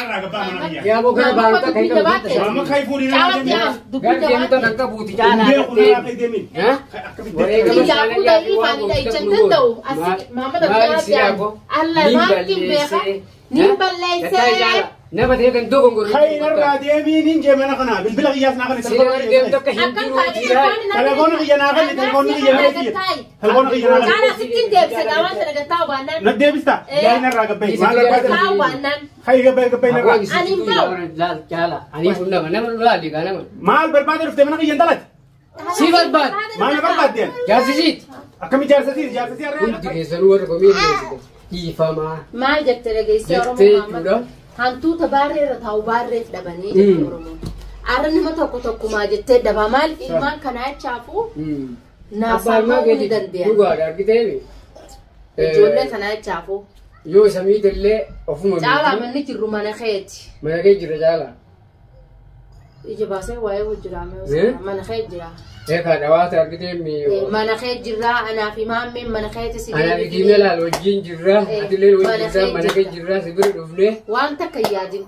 Kainarraa gabbaa mana kiyya. Yaa boo gara baanota kan qabu. Maama kai fuudhii narraa Caalatti deemin. aan dubbii Gara deemta jabaate. kan qabuuti caalaa. Beeku narraa kai deemin. Ha? Akkamitti Kiyyaafuu ta'ii faanidha ichan danda'u. Asi Mahammad Abdii Allah maaltiin beeka? Niin balleessee. Nama ta'e kan dogongorru. Kainarraa deemiin hin jee mana kana bilbila kiyyaas naa kanne Sila gara deemta akka hin Akkam jiru taate tiraa. Telefoona kiyya naa kanne telefoonni kiyya naa kiyya. Telefoona kiyya naa kanne. Caalaa sittiin deebise qaawwan sana gattaa baannaan. Na deebista. Kainarraa gabbayi. Maal barbaada? Gattaa baannaan. Kai gabbayi gabbayi narraa. Ani hin ba'u. Caala. Ani kun nama nama laali gaa nama. Maal barbaada dhuftee mana kiyya intalati? Si barbaad. Maal na barbaaddeen? Jaarsisiiti. Akkami jaarsasiis jaarsasii harree? Hundi keessanuu warra komii dhiyeessitan. Dhiifamaa. Maal jette dhageessee Oromoo Jettee Mahammad? jechuudha. Hantuuta baarree irra taa'u baarreef dhabanii jette Oromoon. Arra nama tokko tokkumaa jettee dhabaa maal ilmaan kanaa jechaafuu naasaan ta'uu ni dandeenya. Dhugaadha argiteemi. Ijoollee kanaa jechaafuu. Yoo isa miidhallee ofuma Caalaa miidhu. manni jirru mana keeti. Mana kee jira caalaa. Ija baasee waa'ee hojjiraame Eh? mana kee jira. Eegaa dhawaata argiteemi. Mana kee jirra anaa fi maammeen mana keeti si Anaa fi deebifne. diimee laal wajjin jirra. Atillee wajjin Mana jirra. kee Mana kee jirra. jirra. Si bira dhufne. Waan takka hin yaadin.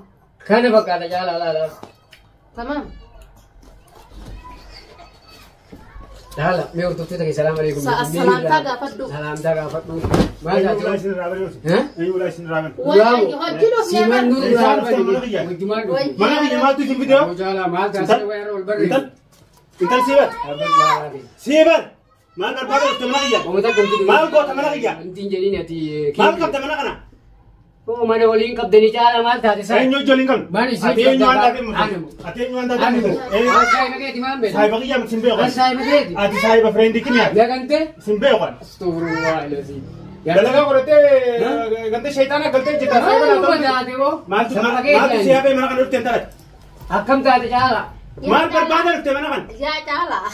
Kana fakkaata caalaa laala. Tamaam. Laala mee hordoftoota kee salaam aleekum. Salaamtaa gaafadhu. Salaamtaa gaafadhu. Maal Eenyu ulaa taate? isin irraa bane? Eh? Eenyu ulaa isin irraa bane? Waan hojii dhufnee Siman bara. nurraa Isaan dhuftan mana kiyya. Wajjumaan dhufu. Mana kiyya maaltu isin fidee? Aboo caalaa maal taasise wayarra ol barreessu. Intal intal siibar siibar maal barbaada dhufte mana kiyya? Uummata akkamitti dhufu? Maal goota mana kiyya? Wanti hin jedhin ati. Maal qabda mana kana? Oo mana waliin qabdanii caalaa maal taate saa? Eenyu wajjin qabnu? Maal isin Ati eenyu waan taatee qabda? murteessu? Ati eenyu waan taatee murteessu? Eenyu? Saayiba keeti maal beektu? Saayiba kiyya miti sin beeku. Saayiba keeti. Ati saayiba friendii kiyya Nagante? sin beeku. Astaghfirullah alazim. Dalagaa godhattee gantee shayitaana galtee jirta. Saayiba Maaluma naa ta'u. taate boo? Maaltu Saba maaltu si keeti. hafee mana kana dhufte intalati? Akkam taate caalaa? Maal barbaada dhufte mana kana? Yaa caalaa.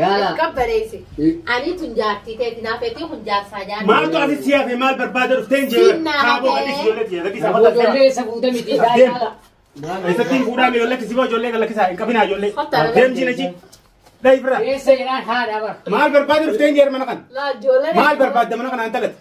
Caalaa. Qabbaneessi. Ani tun jaartii teeti naaf eetii kun jaarsaa jaartii. Maaltu asi si hafee maal barbaada dhufte hin jee? Sinnaa Kaaboo hafee. gadhiisi ijoollee tiyya gadhiisi Aboo afata seera. ijoollee isa fuuta miti daa Deem. caalaa. Eessatti hin fuudhaa ijoollee kisiboo ijoollee galakkisaa hin qabinaa ijoollee. Kottaa. Deem jiina ji. Dhayi bira. Eessa jedhaan haadha bara. Maal barbaada dhufte hin jee mana kana? Laa ijoollee. Maal barbaadda mana kana intalati?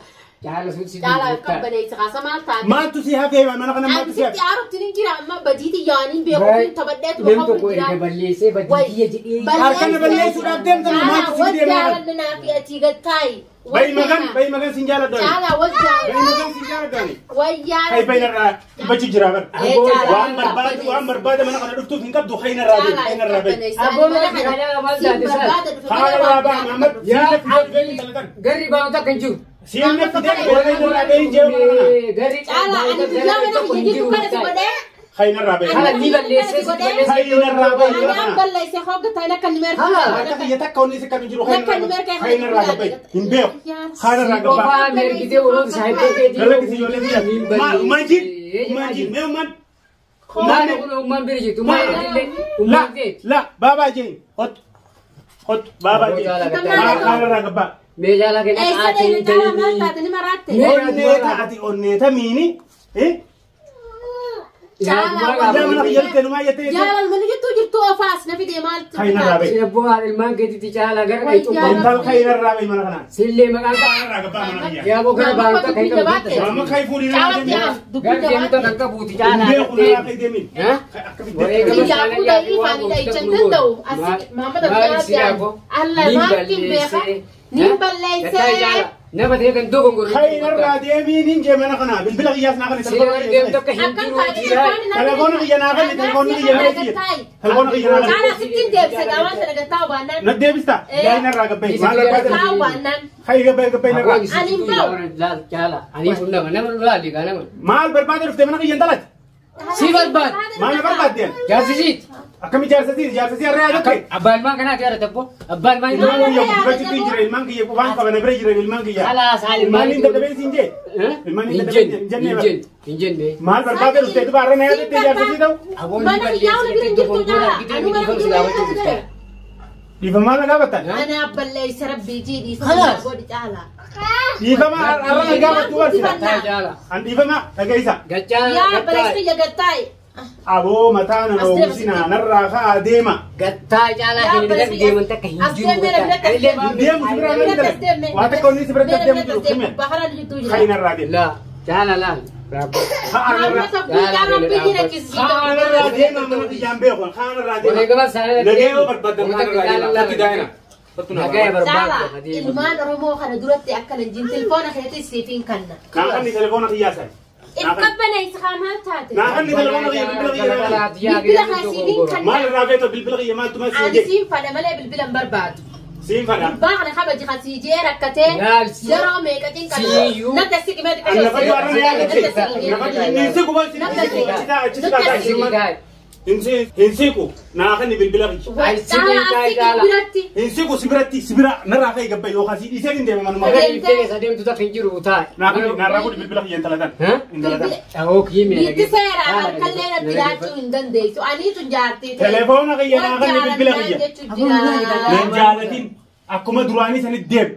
Caala sun si Caalaa qabbaneessi kaasa maal taate? Maaltu si hafee mana kana Ani maaltu si sitti hafee? aarutti ni jira amma badiiti yaaniin beeku fi taphadheetu Nam bakka tokko jira. erga balleessee badii jedhee. Harkana balleessuudhaaf deemta moo maaltu si fidee mana kana? Caalaa wajjaalanna fi achii gattaayi. Bayi magan bayi magan sin jaaladhu ani. Caalaa Bayi wajjaalanna. magan sin jaaladhu ani. Wayyaa. Kai bayi narraa dhibbachi jira bara. Eh, caalaa Waan barbaadu waan barbaada mana kana dhuftuuf hin qabdu kai narraa deemi kai narraa bayi. Aboo mana kana maal taate saa? Haala baa Muhammad Yaa siin fidee dhufee intalatan. Garri baanu takka hin jiru. Siin fidee dhufee narraa bayi hin jee mana kana. Garri Caalaa ani guyyaa mana kiyya jirtu kana si godhee. Kai narraa bayi. Haala ni balleessee si balleessee. Kai narraa bayi Ani mana an kana. balleessee hoggataa akka ni merka. Haa. Harka kiyya takka onni si kan hin jiru kai Lakka ni narraa merka. kai narraa bayi. Hin beeku. Kai narraa gabbaa. Qofaa mergitee oromoo saayiba keetii. Galakkisi ijoollee biyya. Maal ummaan jir? Ummaan jir? Mee ummaan? Maal kun ummaan bira jirtu ummaan illee La ummaan keeti. la baabaa jeen hot hot baabaa jeen. Maal irraa gabbaa? Mee caalaa kenna Eessa qaatee deemte hin caalaa maal ta'inii. taate ni maraatte? Onneeta ati onneeta miini. Eh? Caalaa Yaa mana kiyya dhuftee numaa jettee jettee. Jaalal mana jirtu jirtu ofaas na fidee maaltu? Kai narraa bayi. Abboo haadha ilmaan keetitti caalaa gara kan cubbaa. Intal kai narraa bayi mana kanaa. Sillee maqaan Kai qaba. narraa gabbaa mana kiyya. Yaa boo gara baanu takka hin qabu. Maama kai fuudhii narraa Caalatti deemi. aan dubbii Garri deemta jabaate. kan qabuuti Hin caalaa. beeku narraa kai deemi. Ha? Akkamitti Kiyyaafuu ta'ii faanidha ichan danda'u. Asi Mahammad Abdii Allah maaltiin beeka? Niin balleessee. Nama ta'e kan dogongorru. Kai narraa deemiin hin jee mana kanaa bilbila kiyyaas naa kanne Sila gara deemta akka hin Akkam jiru taate tiraa. Telefoona kiyya naa kanne telefoonni kiyya naa kiyya. Telefoona kiyya naa kanne. Caalaa sittiin deebise qaawwan sana gattaa baannaan. Na deebista. Eh. Yaa narraa gabbayi. Maal barbaada? Gattaa baannaan. Kai gabbayi gabbayi narraa. Ani hin ba'u. Caala. Ani kun nama nama laali gaa nama. Maal barbaada dhuftee mana kiyya intalati? Si barbaad. Maal na barbaaddeen? Jaarsisiiti. Akkami jaarsasiis jaarsasii harree yaadatte? Abbaan ilmaan kanaati yaadata abboo. Abbaan ilmaan Ilmaan kiyya guddifachuutu hin jira ilmaan kiyya waan qaban bira jira ilmaan kiyya. Kalaas haali Ilmaan hin dadhabeen siin jee? Ilmaan hin Hin dadhabeen jenne. hin jenne Hin bara. jenne. Hin jenne. Maal barbaada dhuftee duba harree na yaadatte jaarsasii ta'u? Aboon Mana kiyyaa wal bira hin jirtu caalaa. Anu mana kiyyaa wal bira hin jirtu. Dhiifamaa na gaafattan? Ana balleessa rabbii jii dhiifama Kalaas. godhi caalaa. Dhiifama har'a na gaafattu barsida. Caala. An dhiifama dhageessa. Gachaa. Yaa balleessa kiyya gattaa'i. Aboo mataa na dhoowwisinaa narraa ka'aa deema. Gattaa caalaa Yaa kan gara balleessa deeman takka hin as jiru. deemee na bira Anillee deemee. Deemu si bira Bira nan deemee. Waa takka onni si bira deemu jiru. Deemee. Bahara jirtu jira. Kai narraa deema. La caala laal. Amma tokkichaa Rabbi jira cisiisa. Kaanarraa deema mana kiyyaan beeku. Kaanarraa deema. Wareegama isaanii Nagee yoo barbaaddan kaanarraa deema. Fatti daa'ina. Fattu naa. Nagaya Caalaa barbaadu. ilmaan Oromoo kana duratti akkana hin jiru. Telefoona keetii siif hin kanna. Naa kanni telefoona kiyyaa sana. Qabbaneessi haa maal taate? Naa kanni telefoona kiyya bilbila kiyya naa kanni. Bilbila kana siif hin kanna. Maal irraa beektu bilbila kiyya maaltu maal Ani siin siin fadha malee bilbila hin barbaadu. siin fadha. Gurbaa kana kabaji kan sii jee rakkatee yeroo meeqa cinqatu natti si qimee Ani lafa jiru arra yaadatte. Lafa jiru hin siqu bal siin siqu achi taa achi taa taa hin siqu naa kanni bilbila kiyya. Caalaa biratti Hin siqu si biratti si bira narraa ka'e gabba yookaan si dhiisee hin deema manuma. Adeemtu takka hin jiru taa'e. Naa kanni narraa fuudhi bilbila kiyya intala tan. Intala tan. Dhahoo kiimee. Biitti seeraa harkallee natti laachuu hin dandeessu. Aniitu jaartii ta'e. Telefoona kiyya naa kanni bilbila kiyya. Jechuun jira. Nan jaalatin akkuma duraanii sanitti deemu.